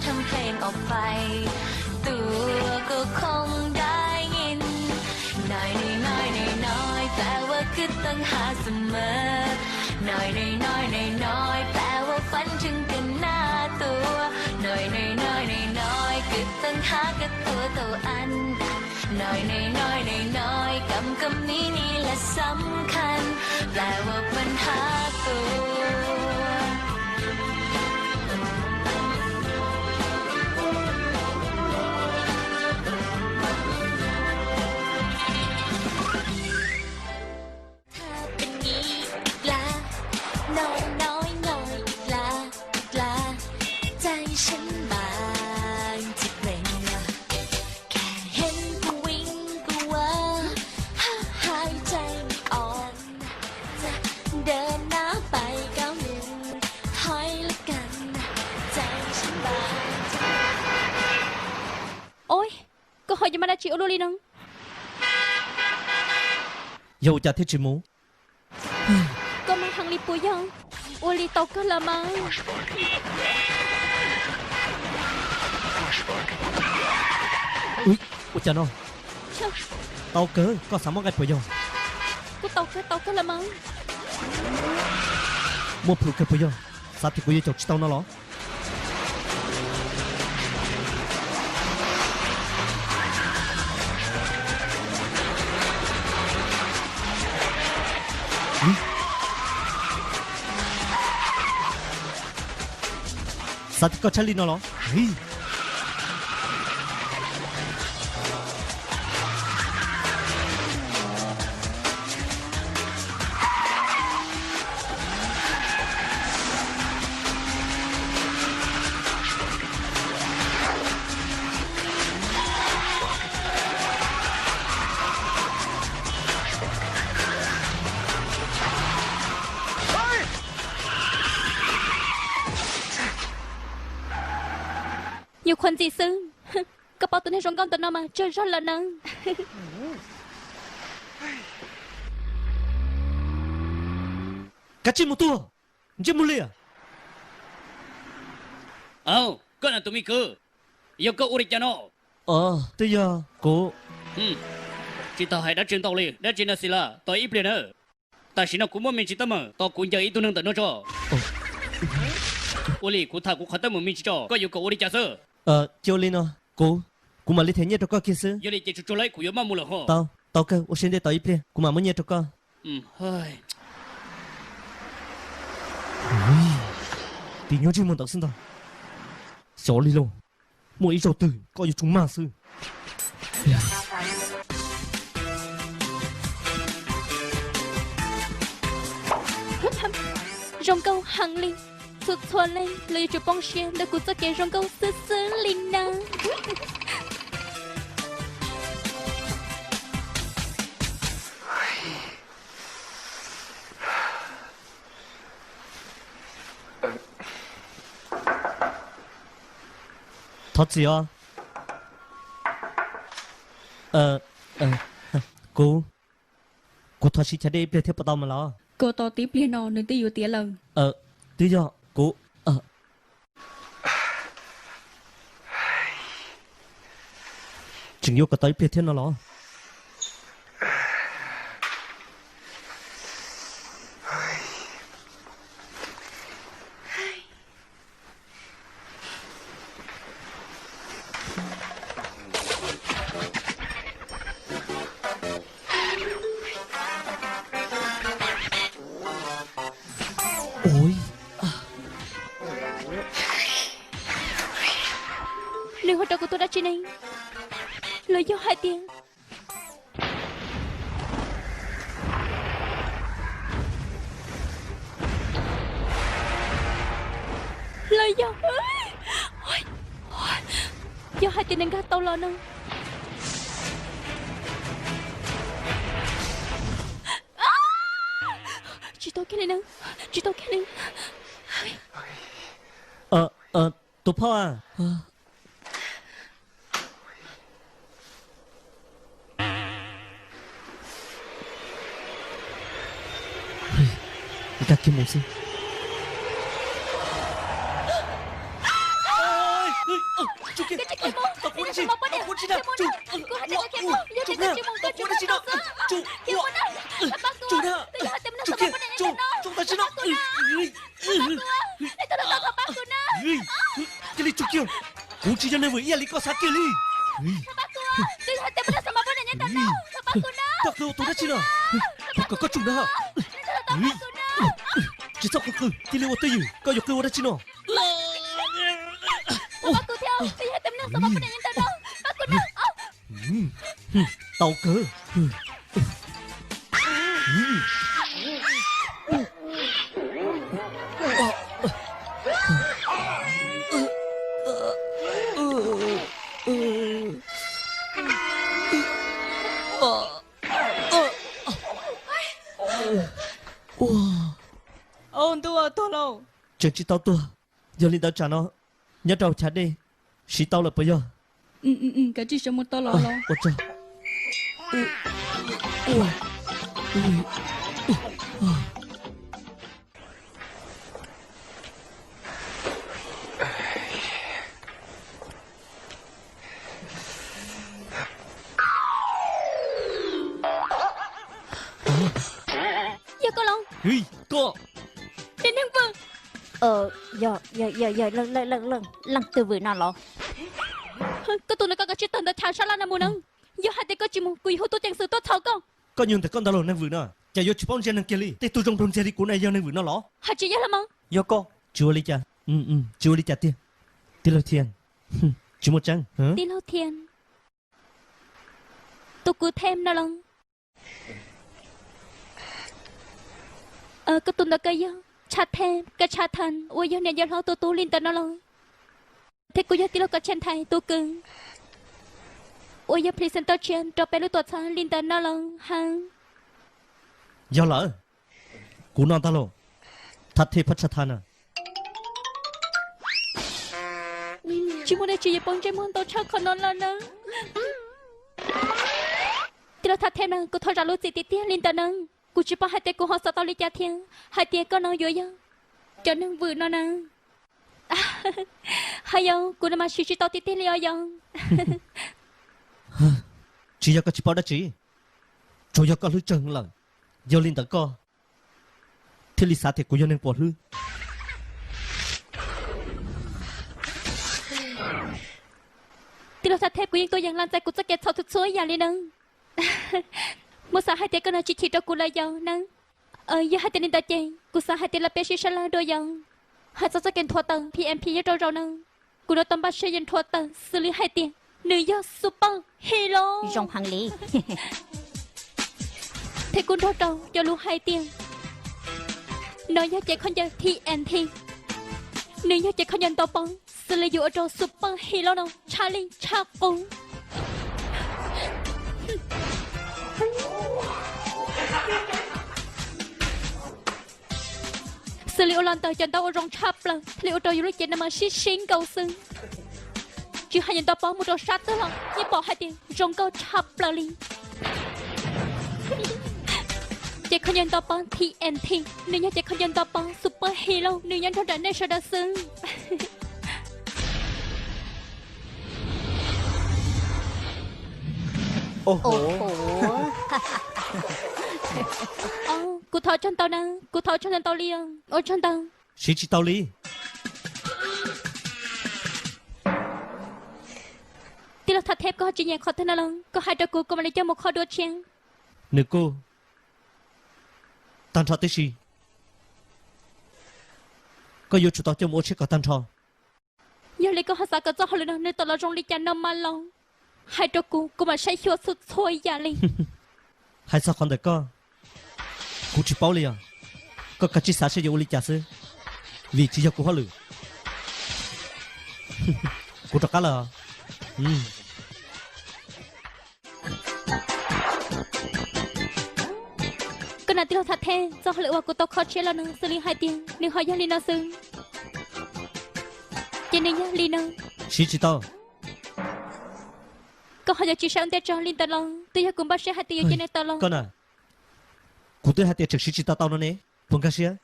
ทั้งเพลงออกไป ตัวก็คงได้ยิน น้อยน้อยน้อยน้อยน้อย แปลว่าคิดตั้งหาเสมอ น้อยน้อยน้อยน้อยน้อย แปลว่าฝันถึงกันหน้าตัว น้อยน้อยน้อยน้อยน้อย คิดตั้งหากับตัวเท่าอัน น้อยน้อยน้อยน้อยน้อย กำกำนี้นี่แหละสำคัญ แปลว่าปัญหาตัว ถ้าเป็นงี้อีกละ น้อยน้อยน้อยอีกละ อีกละ ใจฉันบางจะเกร็ง แค่เห็นก็วิงก็วา หายใจไม่ออกนะ จะเดินหน้าไปก้าวหนึ่ง ถอยละกันนะ ใจฉันบาง Oj, koj ho yuav maj dab tsi ua luaj li no? Yog ua cas thiaj tsis mus? Koj maj heev li puas yog? Ua li tau kawg los mas. Ua cas no? Tau kawg, koj xav muab nqaij puas yog? Kuj tau kawg, tau kawg los mas. Muaj plhus kawg puas yog? Xav tias kuv yuav caum tsis tau no los? Xav tias koj tshaj li no los? Nyuam qhuav ntxim xwb, koj pom tus neeg zoo nkauj ntawm no mas tsawg zog lawm na. Kav tsij mus tuag, ntsej muag liam. Aub, koj na tus me kwv, yog koj ua li cas no? Twb yog kuv. Tsis tau hais dab tsi ntau li, dab tsi na Xis Las, tos ib pliag na. Tam sim no kuv muaj me ntsis teeb meem, tos kuv ncaws ib tug neeg ntawm no tso. Ua li kuv tham kuv qhov teeb meem me ntsis tso, koj yuav kom ua li cas xwb? Cia ua li no, kuv, kuv mam li them nyiaj rau koj kiag xwb. Yog li ces tsuag tsuag lawm, kuv yuav maj mus lawm ho. Tau, tau kawg, ua siab ntev tos ib pliag, kuv mam muab nyiaj rau koj. Tiv nyuag ntsej muag ntawd xwb ntag. Xyov li lauj, muaj ib zaug twg koj yuav tsum mag xwb. Zoo nkauj heev li, txhua txhua leej los yuav tsum poob siab ntawm kuv txoj kev zoo nkauj xwb xwb li na. Thov txim os. Kuv, kuv thov siv chav dej ib pliag thiab puas tau mas los? Koj tos tib pliag no nws twb yuav tiav lawm. Twb yog kuv. Tseem yuav kom tau ib pliag thiab no los? Nws hu rau kuv tuaj dab tsi ne? Los yog hais tias, los yog, yog hais tias nws nkag tau los no. Tsis tau kiag li na, tsis tau kiag li. Tus phauj a, nkag kiag mus xwb. Tsis, kuv tsis dag, kuv hais tias kuv khiav tuaj yog tias koj tsis mus koj tsis dag xwb. Khiav mus na, pab kuv, twb yog hais tias muaj neeg xav pab kuv niam tam sim no. Pab kuv, nej tau los thov pab kuv na. Cia li tso kiag, kuv tsis yog neeg vwm ib yam li koj xav kiag li. Thov pab kuv, twb yog hais tias muaj neeg xav pab kuv niam tam sim no, thov pab kuv na. Koj qw ua tus dab tsi no? Kuv kom koj tsum na. Tsis txhob qw qw, cia li ua twj ywm, koj yuav qw ua dab tsi no? Pab kuv thiab, twb yog hais tias muaj neeg xav pab kuv niam tam sim no, pab kuv na. Tau kawg. Ntuj, tuag lauj. Tseem tsis tau tuag. Yog li ntawd tsam no nyob rau chav dej siv tau lawm puas yog? Kav tsij sawv mus tau los los. Ua tsaug. Yog koj los? Koj, dej neeg vwm. Yog, yog, yog leej twg vwm no los? Koj tus ntawd koj kav tsij tawg ntawd chav sab laj no mus na. Yog hais tias koj tsis mus kuv yuav hu tub ceev xwm tuaj txhom koj. Koj nyuag ntawm koj ntawd los neeg vwm no, cas yuav tsis paub ntsia neeg kiag li? Tej tug zoo nraug ntxiag li kuv ne yog neeg vwm no los? Hais tsis yog los mas. Yog koj. Tsis ua li cas. Tsis ua li cas tiag. Tij laug Thiaj, tsis muaj tseeb. Tij laug Thiaj, tus kwv Them no los? Koj tus ntawd koj yog Tshav Them, koj Tshav Tham uas yog niam yau hlob tus tub li ntawd no los? Thiab kuv yog tij laug Koj Tsheej Thaiv tus kwv uas yog presenter tshiab rau peb lub tuam txhab li ntawd no los ha? Yog lawm, kuv no ntag lauj, Thaj Thej Phab Tshav Tham na. Tsis muaj dab tsi yuav poob ntsej muag ntau tshaj qhov no lawm na. Tij laug Thaj Thej na, kuv thov zam lub txim tiag tiag li ntawd na. Kuv tsis paub hais tias kuv ho xav tau li cas thiab hais tias koj no yuav yog cov neeg vwm no na. Ha yog, kuv no mas siv tsis tau tiag tiag li os yog. Tsis yog koj tsis paub dab tsi, tsuas yog koj hlwb tsawg lawm. Yog li ntawd koj thiaj li xav tias kuv yog neeg puas hlwb. Tij laug Thaj Thej, kuv yeej tuaj yees laj ntxais kuv txoj kev txhaum txhua txhua yam li na. Muab xav hais tias koj no tsis chim rau kuv lawm yog na. Yog hais tias li ntawd ces kuv xav hais tias los peb sib sab laj dua yog. Hais txog txoj kev nthuav tawm T M P nyob rau zaum no, kuv no tau npaj siab yuav nthuav tawm xws li hais tias nws yog super hero zoo heev li. Thiab kuv nrog rau cov lus hais tias no yog cev khaub ncaws T N T, nws yog cev khaub ncaws nto pob xws li yus ua rau super hero no tshaj lij tshaj qub. Xws li ua los ntawm cov ntaub uas zoo tshaj plaws thiaj li ua rau yus lub cev no mas sib sib nkaus xwb. Tsis hais yus nto pob mus rau sab twg los yeej pom hais tias zoo nkauj tshaj plaws li. Cev khaub ncaws nto pob T N T, nws yog cev khaub ncaws nto pob super hero, nws nyob nrog nraim nej sawv daws xwb. Kuv thov tsaug ntau na, kuv thov tsaug ntau li os. Ua tsaug ntau. Siv tsis tau li. Tij laug Thaj Thej, koj ho tsis nyiam qhov twg no los koj hais rau kuv, kuv mam li coj mus kho dua tshiab. Nws kuj tag nrho tib si. Koj yuav tsum tau coj mus ua tshiab kom tag nrho. Yog li koj ho xav kom txoj hauj lwm no nws tau los zoo li cas no mas los hais rau kuv, kuv mam saib xyuas txhua txhua yam li. Hais txog qhov ntawm koj, kuv tsis paub li os. Koj kav tsij xav seb yuav ua li cas xwb, vim tsis yog kuv hauj lwm. Kuv rov qab lawm. Koj na tij laug Thaj Thej, txoj hauj lwm uas kuv tau kho tshiab los no xws li hais tias nws ho yog li no xwb. Ces nws yog li no. Siv tsis tau. Koj ho yuav tsis saib ua ntej tso li ntawd los? Twb yog kuv npaj siab hais tias yuav cia nws tawm los. Koj na, kuv twb hais tias tseem siv tsis tau tau no ne, puas nkag siab?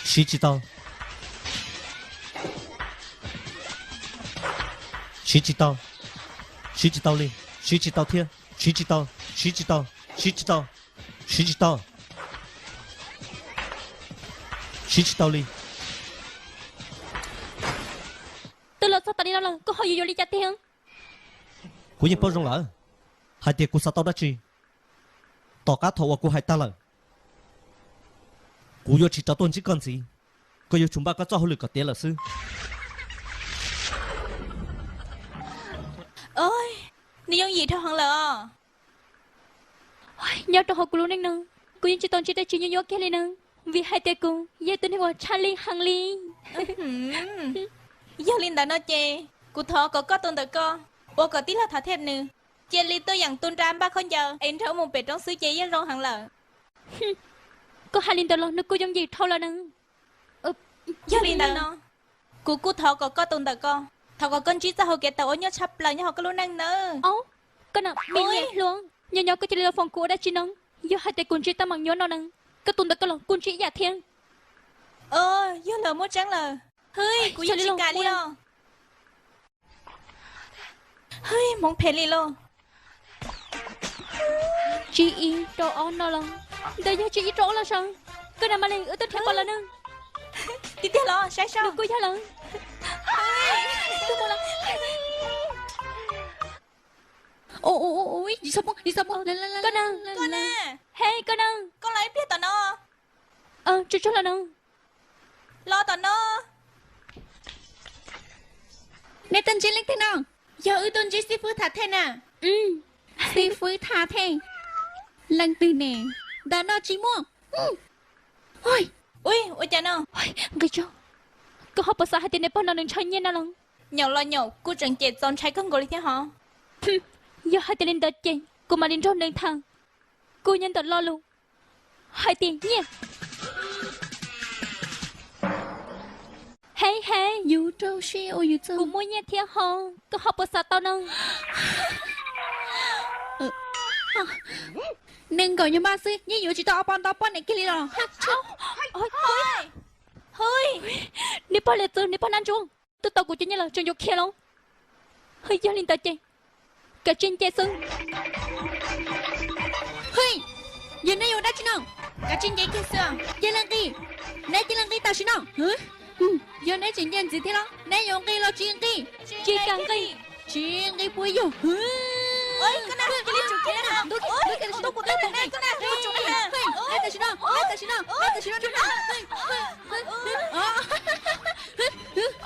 Siv tsis tau. Siv tsis tau. Siv tsis tau li. Siv tsis tau thiab. Siv tsis tau. Siv tsis tau. Siv tsis tau. Siv tsis tau. Siv tsis tau li. Twb los txog tas li no lawm, koj ho yuav yuav li cas tiag? Kuv yeej paub zoo lawm hais tias kuv xav tau dab tsi. Tom qab thaum uas kuv hais tag lawm, kuv yuav tsis rov tuaj ntsib koj ntxiv. Koj yuav tsum npaj koj txoj hauj lwm kom tiav lawm xwb. Nws yooj yim dhau heev lawm os. Nyob rau hauv kuv lub neej no, kuv yeej tsis tau ntsib dab tsi nyuaj nyuaj kiag li na, vim hais tias kuv yog tus neeg uas tshaj lij heev li. Yog li ntawd no ces kuv thov kom koj tus ntawm ko ua kom tij laug Thav Thej nws cia li tuaj yeem tu nra npaj khaub ncaws es nrog wb mus pem roob xwb ces yeej zoo heev lawm. Koj hais li ntawd los nws kuj yooj yim dhau lawm na. Yog li ntawd no, kuv kuj thov kom koj tus ntawm ko, thov kom koj ntsib txoj hau kev tawm uas nyuaj tshaj plaws nyob hauv koj lub neej nawb. Koj na, me nyuam hluas, nyob nyob koj cia li los foom kuv ua dab tsi no? Yog hais tias kuv ntsib teeb meem nyuaj no na, koj tus ntawm ko los kuj ntsib ib yam thiab. Yog lawm, muaj tseeb lawm. Hwj, kuv yeej tsis kam li os. Hwj, hmoov phem li los. Tsib ib rau ob no los, ntawd yog tsib ib rau ob los sav. Koj na, mam li wb tuaj nrhiav pom lawm na. Tiag tiag los, saib seb. Nws kuj yog lawm. Koj na, hej koj na, koj los ib pliag tom no. Tsuag tsuag los no. Los tom no. Neb tuaj ntsib leej twg no? Yog wb tuaj ntsib xib fwb Thav Thej na. Xib fwb Thav Thej? Leej twg ne? Ntawm no tsis muaj. Ua, ua cas no? Nqis tso. Koj ho puas xav hais tias nws pog no nws ntshaw nyiaj no los? Nyaum los nyaum, kuj tseem cem txaus ntshai kawg nkaus li thiab hos. Yog hais tias li ntawd ces kuv mam li nrog nws tham. Kuj nyob ntawm lo lus hais tias nyiaj. Heev heev, yus rau siab ua yus txuj, kuv muaj nyiaj thiab ho, koj ho puas xav tau no? Nees nkaum nyuag npaj xwb yeej yuav tsis tau ob poj ntau poj niam kiag li los. Nws pog liam txwv, nws pog nab ntsuav, twb tau kuv cov nyiaj lawm tseem yuav khiav los? Yog li ntawd ces kav tsij nce xwb. Hwj, yog neb yuav dab tsi no? Kav tsij nce kiag xwb. Cia li nqis, neb cia li nqis tam sim no. Yog neb tseem nce ntxiv thiab los neb yuav nqis los tsis nqis? Tsis kam nqis. Tsis nqis puas yog? Neb tam sim no, neb tam sim no, neb tam sim no.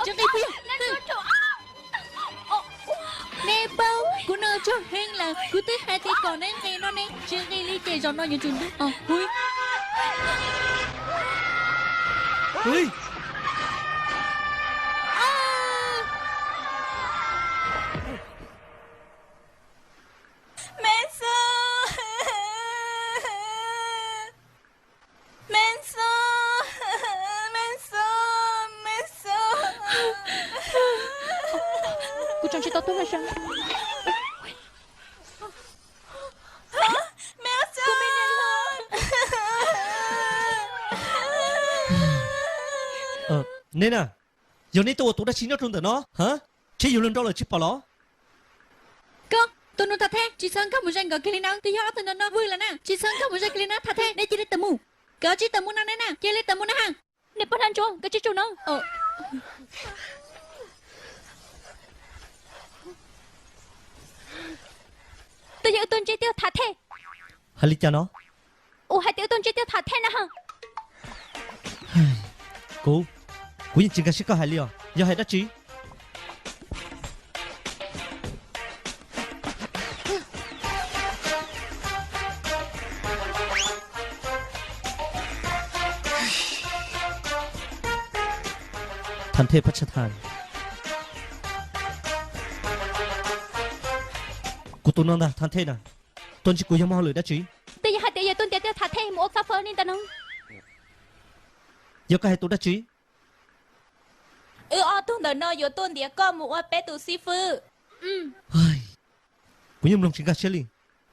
Tsis nqis puas yog? Neb paub kuv nws tsaug heev lawm, kuv twb hais tias kom neb nqis no ne, tsis nqis li ces zaum no yuav tsum ntuj os. Me xu, me xu, me xu, me xu. Kuv tseem tsis tau tuag no sav. Neb na, yog neb tuaj ua tus dab tsi nyob rau ntawm no ha? Tseb yus lug nrau lawm tsis pom los? Koj tus nus Tham Thej, tsis txhob nkag mus ze nkawd kiag li na, twb yog ob tug ntawm no vwm lawm na, tsis txhob nkag mus ze kiag li na Tham Thej, neb cia li tawm mus. Koj tsis tawm mus no neb na, cia li tawm mus na ha. Neb pog nab ntsuav, koj tsis tsum no. Twb yog wb tuaj ntsib tij laug Tham Thej. Hais li cas no? Ua hais tias wb tuaj ntsib tij laug Tham Thej na ha. Kuv, kuv yeej tsis nkag siab koj hais li os, yog hais dab tsi? Tham Thej Paj Tsha Tham. Kuv tus no ntag Tham Thej na, tuaj ntsib kuv yog muaj hauj lwm dab tsi? Twb yog hais tias yog tuaj ntiav tij laug Tham Thej mus ua xab fawb li ntawd no. Yog koj hais tus dab tsi? Wb ob tug ntawm no yuav tuaj ntiav koj mus ua peb tus xib fwb. Kuv yeej mloog tsis nkag siab li.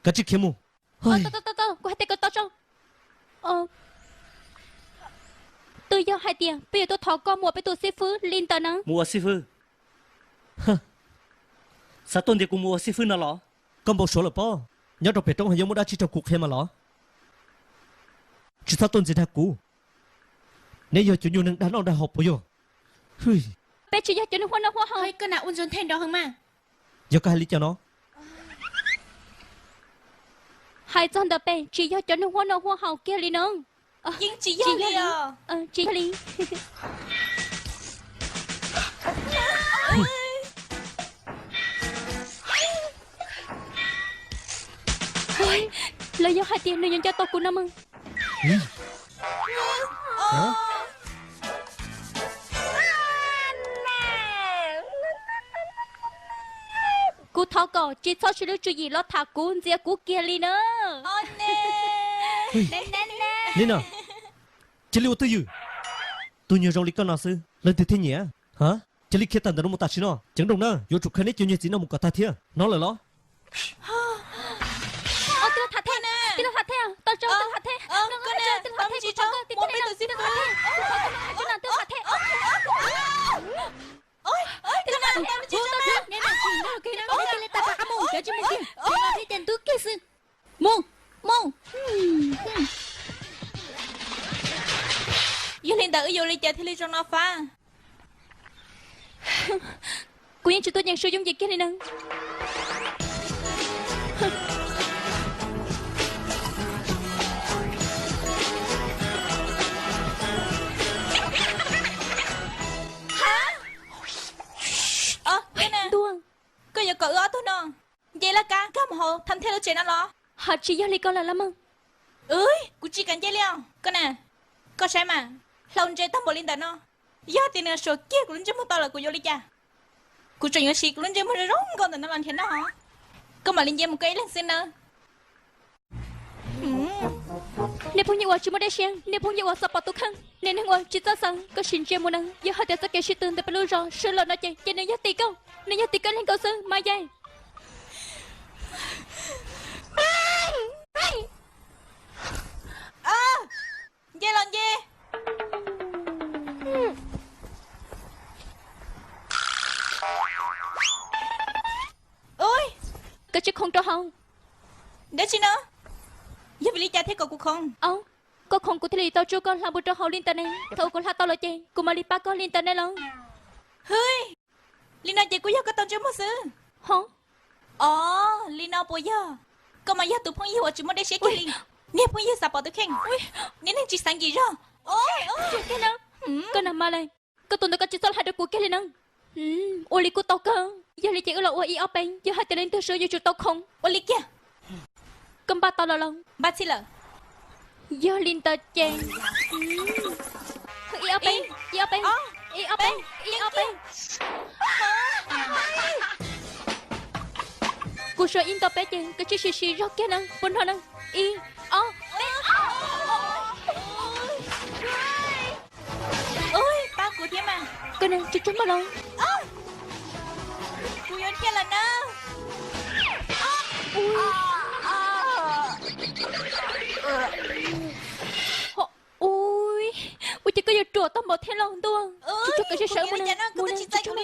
Kav tsij khiav mus. Kuv hais tias koj tau tso. Twb yog hais tias peb yuav tuaj thov koj mus ua peb tus xib fwb li ntawd na. Mus ua xib fwb? Xav tuaj ntiav kuv mus ua xib fwb no los? Koj npau suav lawm pob. Nyob rau pem roob heev, yuav muaj dab tsi raug kuv qhia mas los? Tsis txhob tuaj ntxias dag kuv. Neb yog cov nyuag neeg dag noj dag haus puas yog? Peb tsis yog cov neeg huab noj huab haus. Koj na ua ntsuag nthe nrov heev mas. Yog koj hais li cas no? Hais txog ntawm peb tsis yog cov neeg huab noj huab haus kiag li no. Yeej tsis yog li os. Tsis yog li. Los yog hais tias nws yuav nco tau kuv no mas. Kuv thov kom tsis txhob siv lub tswv yim los tham kuv ntxias kuv kiag li na. Li no, cia li ua twj ywm. Tus nyuag zoo li koj no xwb leej twg thiaj nyiam? Cia li khiav tawm ntawm no mus tam sim no. Ceev nrooj na, yuav tsum khaws neb cov nyuag txiv no mus kom tag thiab. Hnov lawm los? Tij laug Tham Thej, tij laug Tham Thej, tau tso tij laug Tham Thej. Mus, mus. Yog li ntawd wb yuav ua li cas thiaj li zoo no Fab? Kuv yeej tsis tuaj yeem sub yooj yim kiag li na. Koj yuav kom wb ob tug no nce laj kab nkag mus hauv Tham Thej lub tsev no los? Ho tsis yog li ko lawm los mas. Kuv tsis kam nce li os. Koj na, koj saib mas, hlau ntse tag npaum li ntawm no, yog tias nws suav kiag kuv lub ntsej muag tau lawm kuv yuav ua li cas? Kuv tseem yuav siv kuv lub ntsej muag zoo zoo nkauj ntawm no los nrhiav noj. Koj mam li nce mus koj ib leeg xwb nawb. Nej phooj ywg uas tsis muaj dej siab, nej phooj ywg uas xav pom tus kheej, nej neeg uas tsis txawj xav, koj sim ntsia mus na. Yog hais tias txoj kev sib tw ntawm peb lub zos sawv los no ces, ces nws yog tim koj, nws yog tim koj ib leeg nkaus xwb mas yais. Nce los nce. Koj tsis khoom rau hauv. Dab tsi no? Yog vim li cas thiaj kom kuv khoom? Au, koj khoom kuv thiaj li tau tsuj koj hla mus rau hauv li ntawd ne. Thaum kuv hla tau los ces kuv mam li pab koj li ntawd ne los. Hwj, li no ces kuj yog koj tau ntsej muag xwb. Ho, os, li no puas yog? Koj mas yog tus phooj ywg uas tsis muaj dej siab kiag li. Niag phooj ywg xav pom tus kheej, niag neeg tsis xav nkim zog. Koj nag mas lawm, koj tus ntawd koj tsis txhob hais rau kuv kiag li na. Ua li kuj tau kawg. Yog li ces wb los ua ib ob peb, yog hais tias leej twg swb yuav tsum tau khoom. Ua li kiag. Koj npaj tau los los? Npaj txhij lawm. Yog li ntawd ces ib ob peb, ib ob peb, ib ob peb, ib ob peb. Kuv suav ib nto peb ces koj tsij siv siv zog kiag na, puas hnov na? Ib, ob, peb. Pab kuv thiab mas. Koj nag, tsuag tsuag maj los. Kuv yuav thiaj lawm na. Ua cas koj yuav ruam tag npaum thiab los ntuj? Tsuag tsuag, koj sawv sawv mus na, mus na, tsuag tsuag.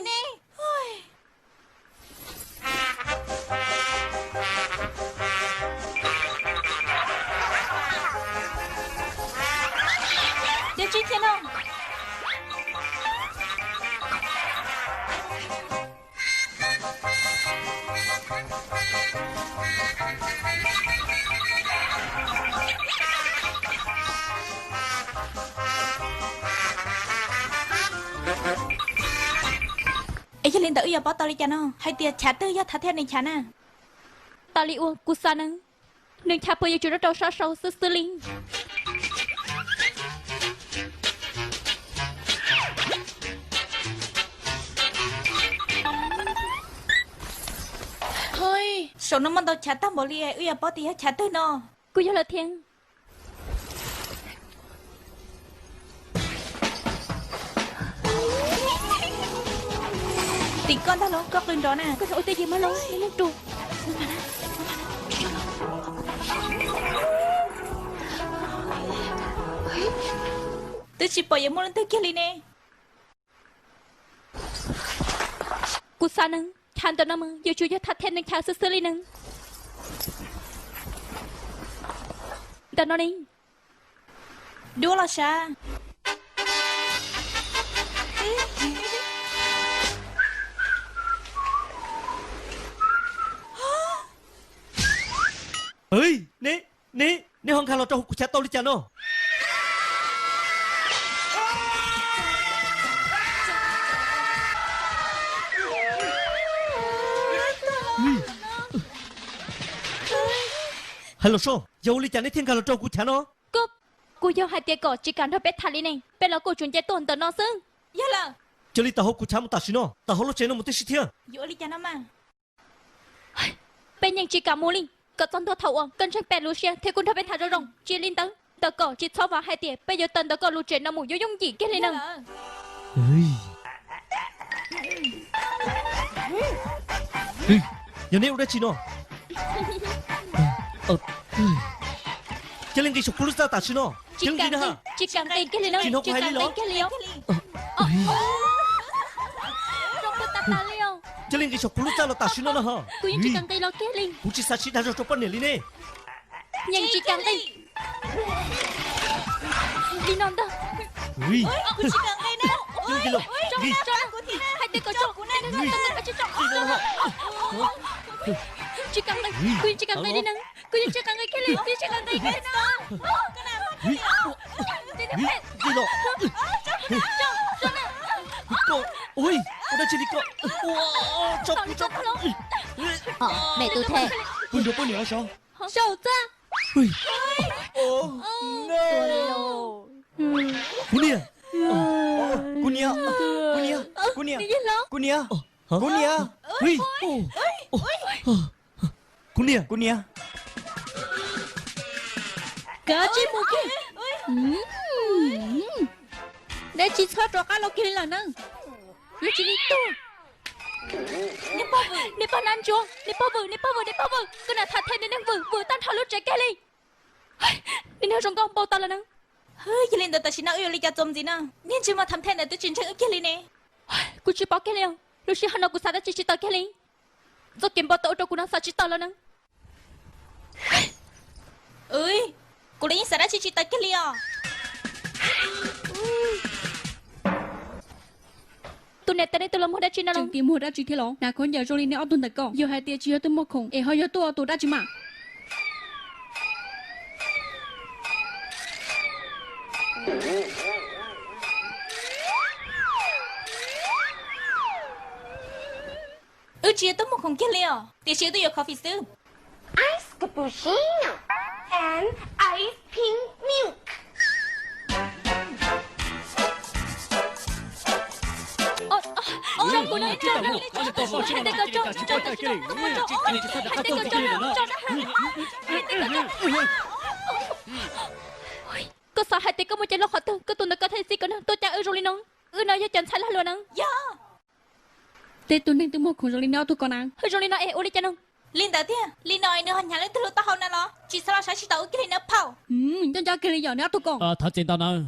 Dab tsi thiab no? Es yog li ntawd wb yuav paub tau li cas no hais tias chav twg yog Thav Thej nws chav na? Tas li uas kuv xav na, nws chav puas yuav tsum nyob rau sab saud xwb xwb li. Saum no muaj ntau chav tag npaum li, wb yuav paub tias yog chav twg no. Kuj yog lawm thiab. Tim koj ntag los, koj qw nrov na. Koj ua twj ywm mas los, ib leeg ru. Twb tsis pom yuav muaj leej twg kiag li ne. Kuv xav neeg chav ntawm no mas yuav tsum yog thaj thej neeg chav xwb xwb li neeg. Ntawm no ne. Duab los sav. Ne, ne, neb ho nkag los rau hauv kuv chav tau li cas no? Hais los soj, yog ua li cas neb thiaj nkag los rau kuv chav no? Kuv yog hais tias kom tsis kam nrog peb tham li ne, peb los kuj tsuas nce tuaj ntawm no xwb. Yog lawm, cia li tawm hauv kuv chav mus tam sim no, tawm hauv lub tsev no mus tib si thiab. Yuav ua li cas no mas? Peb yeej tsis kam mus li, kom txog ntua thaum uas koj ntseeg peb lub siab thiab kuj nrog peb tham zoo zoo. Tsis li ntawd, ntawm koj tsis txhob vam hais tias peb yuav tawm ntawm koj lub tsev no mus yuav yooj yim kiag li no. Yog neb ua dab tsi no? Cia li nqis saum kuv lub txaj tam sim no. Cia li nqis na. Tsis kam nqis kiag li no. Tsis hnov kuv hais li los? Cia li nqis saum kuv lub txaj los tam sim no na ho. Kuv yeej tsis kam nqis los kiag li. Kuv tsis xav sib dag zog rau poj niam li ne. Yeej tsis kam nqis li no ntag. Kuv tsis kam nqis na. Hais tias kom tso kuv na. Tsis kam nqis, kuv yeej tsis kam nqis li na. Kuv yeej tsis kam nqis kiag li, kuv yeej tsis kam nqis kiag li na. Ua dab tsi li koj? Tso kuv, tso kuv. Mem tus them. Kuv nrog poj niam los saum txaj. Kuv niam, kuv niam, kuv niam, kuv niam, kuv niam, kuv niam, kuv niam. Kav tsij mus kiag. Dab tsi txhob rov qab los kiag li lawm na. Yuav tsis li tuag. Niag pog vwm, niag pog nab ntsuav, niag pog vwm, niag pog vwm, niag pog vwm, koj niag tham them niag neeg vwm, vwm tag nrho lub tsev kiag li. Niag neeg zoo nkauj npau taws lawm na. Yog li ntawd tam sim no wb yuav li cas txuas ntxiv na? Niag ntsej muag tham them ntawd twb tsis ntseeg wb kiag li ne. Kuv tsis paub kiag li, lub sij hawm no kuv xav dab tsi tsis tawm kiag li. Txoj kev npau taws ua rau kuv no xav tsis tawm lawm na. Kuv los yeej xav dab tsi tsis tawm kiag li os. Tus niam tais ne, tus los muag dab tsi no? Tseem tias muag dab tsi thiab los? Hnav khaub ncaws zoo li nej ob tug ntawm ko, yog hais tias tsis yog tuaj muag khoom es ho yog tuaj ua tus dab tsi mas? Wb tsis yog tuaj muag khoom kiag li os, tiam sis wb tuaj yuav coffee xwb. Ice cappuccino and ice pink milk. Koj xav hais tias koj muaj cai loj qhov twg, koj tus ntawm ko thiaj txib kom neeg tuaj cab wb zoo li no? Wb no yog cov ntxhais lag luam na. Yog. Tej tus neeg twb muag khoom zoo li neb ob tug ko na. Zoo li no es ua li cas no? Li ntawd thiab, li no es nws ho hnyav leej twg lub taub hau na los? Tsis txhob los saib tsis taus wb kiag li na phauj. Nco nco kiag li yom neb ob tug ko. Thov txim ntau nawb.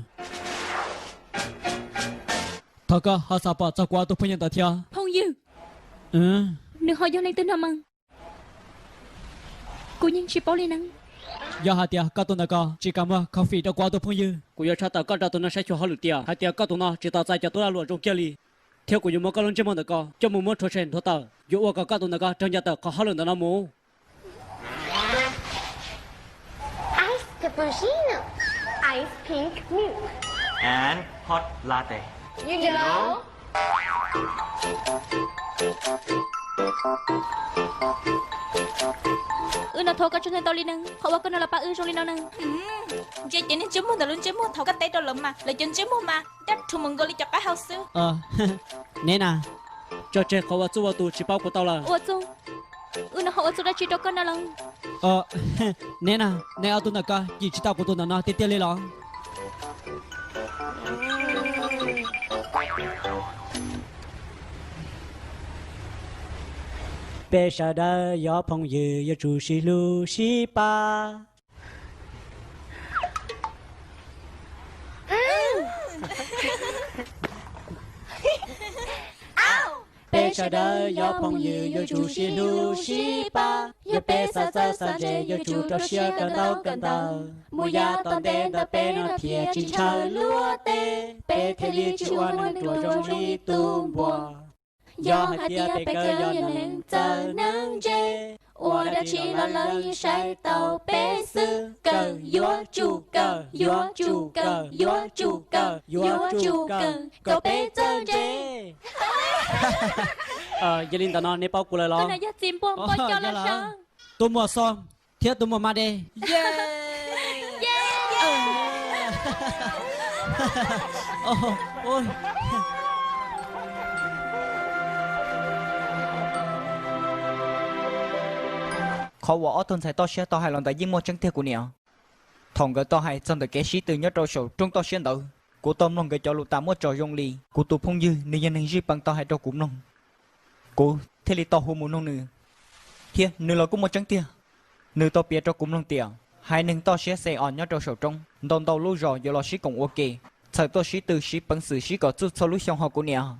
Thov koj ho xav pom txog kuv ob tug phooj ywg ntawd thiab. Phooj ywg? Nws ho yog leej twg no mas? Kuv yeej tsis paub li na. Yog hais tias koj tus ntawm ko tsis kam muag coffee rau kuv ob tug phooj ywg, kuv yuav tshaj tawm koj rau tus no saib xyuas hauj lwm tias hais tias koj tus no tsis tau txais cov tub lag luam zoo kiag li, thiab kuv yuav muab koj lub ntsej muag ntawm ko coj mus muab rhuav tshem nrhuav tawm, yuav ua kom koj tus ntawm ko raug ncav tawm qhov hauj lwm ntawm no mus. Ice cappuccino, ice pink milk, and hot latte. You know? Wb no thov koj tsaug ntau li na, qhov uas koj no los pab wb zoo li no na. Ntsia cov niag ntsej muag ntawm lub ntsej muag thaum koj teb rau lawv mas lawv cov ntsej muag mas dab rhuv mus nkaus li cov qaib hau xwb. Neb na. Tso tseg qhov uas Txuj ua tus tsis paub kuv tau lawm. Ua Txuj, wb no ho ua txuj dab tsi rau koj no los? Neb na, neb ob tug ntawm ko cim tsis tau kuv tus ntawm no tiag tiag li los? Peb sawv daws yog phooj ywg yuav tsum sib hlub sib pab. Sawv daws yog phooj ywg yuav tsum sib hlub sib pab, yog peb xav txawj xav ntse yuav tsum rau siab kawm ntaub kawm ntawv. Mus yav tom ntej ntawm peb no thiaj tsis ntshaw luag teb, peb thiaj li tsis ua neeg ruam zoo li tus npua. Yog hais tias peb kawg yog neeg txawj neeg ntse, ua dab tsi los lawv yeej saib tau peb xwb. Kawm yuav tsum kawm, yuav tsum kawm, yuav tsum kawm, yuav tsum kawm kom peb txawj ntse. Yog li ntawd no nej paub kuv lawm los? Yog txiv npua npua cov los sav. Tus muam xo thiab tus muam ma de. Qhov uas ob tug ntxhais toj siab tau hais los ntawd yeej muaj tseeb tiag kuv niam. Thaum nkawd tau hais txog ntawm kev sib tw nyob rau saum roob toj siab ntawd, kuv tau mloog nkawd cov lus tas muaj tso zoo li. Kuv tus phooj ywg nws yog neeg zij peev tau hais rau kuv mloog. Kuv thiaj li tau hu mus nug nws, thiab nws los kuj muaj tseeb tiag. Nws tau piav rau kuv mloog tias haiv neeg toj siab xe os nyob rau saum roob ntau ntau lub zos yuav los sib koom ua ke, txhawm tuaj sib tw siv peev xwm sib kom txuj txhua lub xyoo ho kuv niam.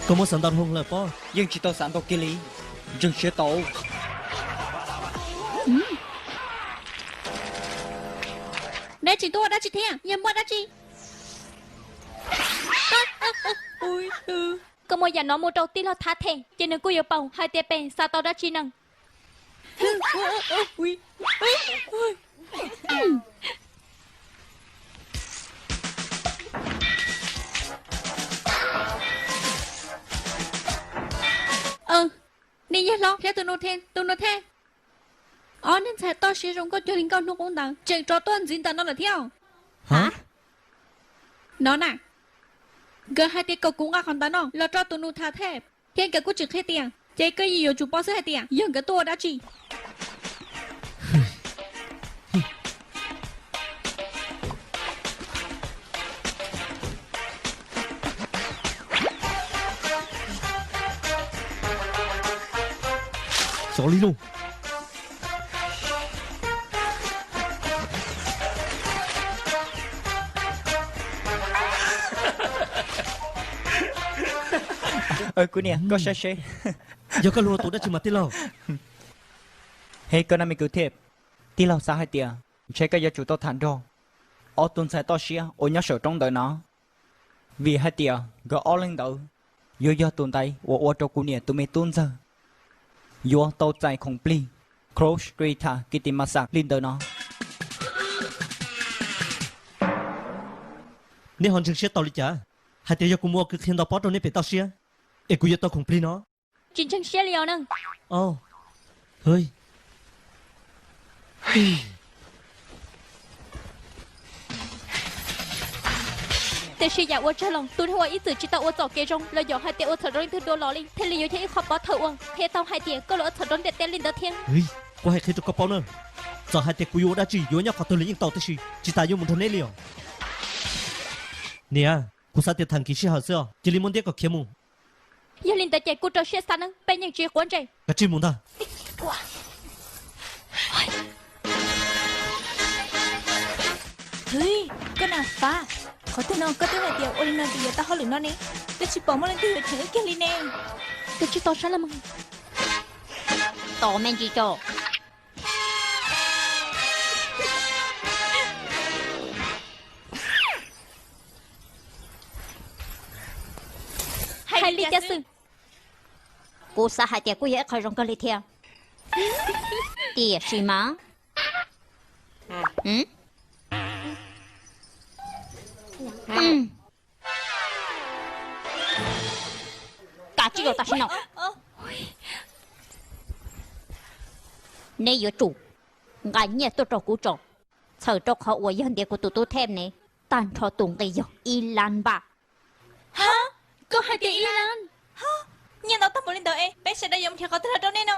Koj muab xav ntau dhau lawm pob. Yeej tsis tau xav ntau kiag li. Ntseeg siab tau. Neb tseem tuaj ua dab tsi thiab? Yog muaj dab tsi? Koj muab yam no mus rau tij laug Thav Them ces nws kuj yuav paub hais tias peb xav tau dab tsi na. Nej yawg hlob thiab tus nus them, tus nus them. Ob neeg ntxhais toj siab zoo nkauj cuag li nkauj hnub qub ntawd tseem rov tuaj ntxiv ntawm no lawm thiab. Ha? No na, nkawd hais tias kom kuv nqa qhov ntawv no los rau tus nus Thav Them, thiab nkawd kuj tseem qhia tias ces koj yeej yuav tsum paub xwb hais tias yog nkawd tuaj ua dab tsi. Xyov li lauj. Kuv niam, koj saib seb. Yog koj luag tus dab tsi mas tij laug? He, koj naj me kwv thiab, tij laug xav hais tias ntshe koj yuav tsum tau tham nrog ob tug ntxhais toj siab uas nyob saum roob ntawd no, vim hais tias nkawd ob leeg ntawd yuav yog tus ntaiv uas ua rau kuv niam tus me tub ntxawg yuav tau txais khoom plig Cross Grita Kitimasa li ntawd no. Neb ho ntseeg siab tau li cas hais tias yog kuv mus ua kwv qhia ntaus pob rau neb pem toj siab es kuv yuav tau khoom plig no? Tsis ntseeg siab li os na. Tiam sis yam ua tsawg los tus neeg uas ib txwm tsis tau ua txom kev zoo los yog hais tias ua txhaum rau leej twg dua los li thiaj li yuav yog ib qho pov thawj uas qhia tau hais tias koj los ua txhaum rau ntiaj teb li ntawd thiab. Kuv hais qhia rau koj paub na, txawm hais tias kuv yuav ua dab tsi yuav nyob qhov twg los yeej tau, tiam sis tsis tas yuav mus nrog neb li os. Niam, kuv xav tias tham kis sij hawm xwb os, cia li muab ntiab kom khiav mus. Yog li ntawd ces kuj rau siab xav nawb, peb yeej tsis quav ntsej. Kav tsij mus ntag. Hwv, koj na Fav, qhov twg no koj twb hais tias ua li no ces yuav tau hauj lwm no ne, twb tsis pom muaj leej twg yuav cheem wb kiag li ne. Kav tsij tos saib los mas. Tos me ntsis tso. Hais li cas xwb? Kuv xav hais tias kuj yog ib qho zoo kawg li thiab. Tiam sis mas kav tsij los tam sim no. Neb yuav tsum nqa nyiaj tuaj rau kuv tso, txhawm rau qhov uas yog ntiav kuv tus tub Theb ne, tag nrho tus nqi yog ib lab npaj. Ha, koj hais tias ib lab? Nyiaj ntau tag npaum li ntawd es peb sawv daws yuav mus nrhiav qhov twg los rau nej no?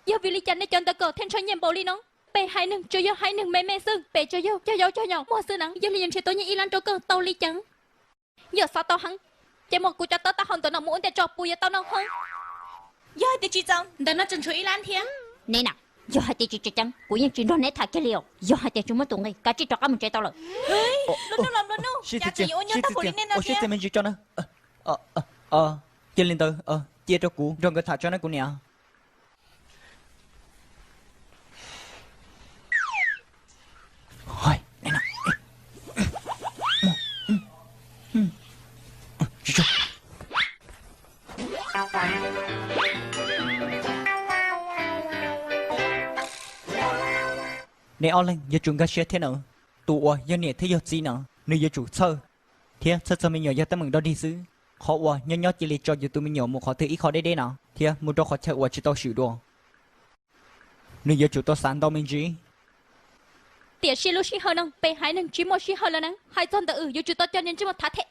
Yog vim li cas nej cov ntawd kom thiaj ntshaw nyiaj npaum li no? Peb haiv neeg tsuas yog haiv neeg me me xwb, peb tsuas yog cog yau cog yau muag xwb na, yog li yuav nrhiav tau nyiaj ib lab rau koj tau li cas? Yog xav tau heev, ces muab kuv cov tawb taub hau ntawm no mus ua ntiaj tso puas yuav tau no heev? Yog hais tias tsis txaus, ntawm no tseem tshuav ib lab thiab. Neb na, Yog hais tias tsis tseem ceeb, kuv yeej tsis nrog neb tham kiag li os. Yog hais tias tsis muaj tus nqi, kav tsij rov qab mus tsev tau lawm. Ua siab txiv txiv, ua siab txiv me ntsis tso na. Cia li ntawd, cia rau kuv nrog nkawd tham tso na kuv niam. Neb ob leeg yuav tsum nkag siab thiab na. Tus uas yog niam thiab yog txiv no, nws yuav tsum txhawj thiab txhawj txog me nyuam yog teeb meem dog dig xwb. Qhov uas nyob nyob cia li tso yus tus me nyuam mus qhov twg ib qho deb deb no thiab mus rau qhov chaw uas tsis tau swm dua, nws yuav tsum tau xav ntau me ntsis. Tiam sis lub sij hawm no peb haiv neeg tsis muaj sij hawm lawm na. Hais txog ntawm wb yuav tsum tau coj niam ntsej muag tham thiab.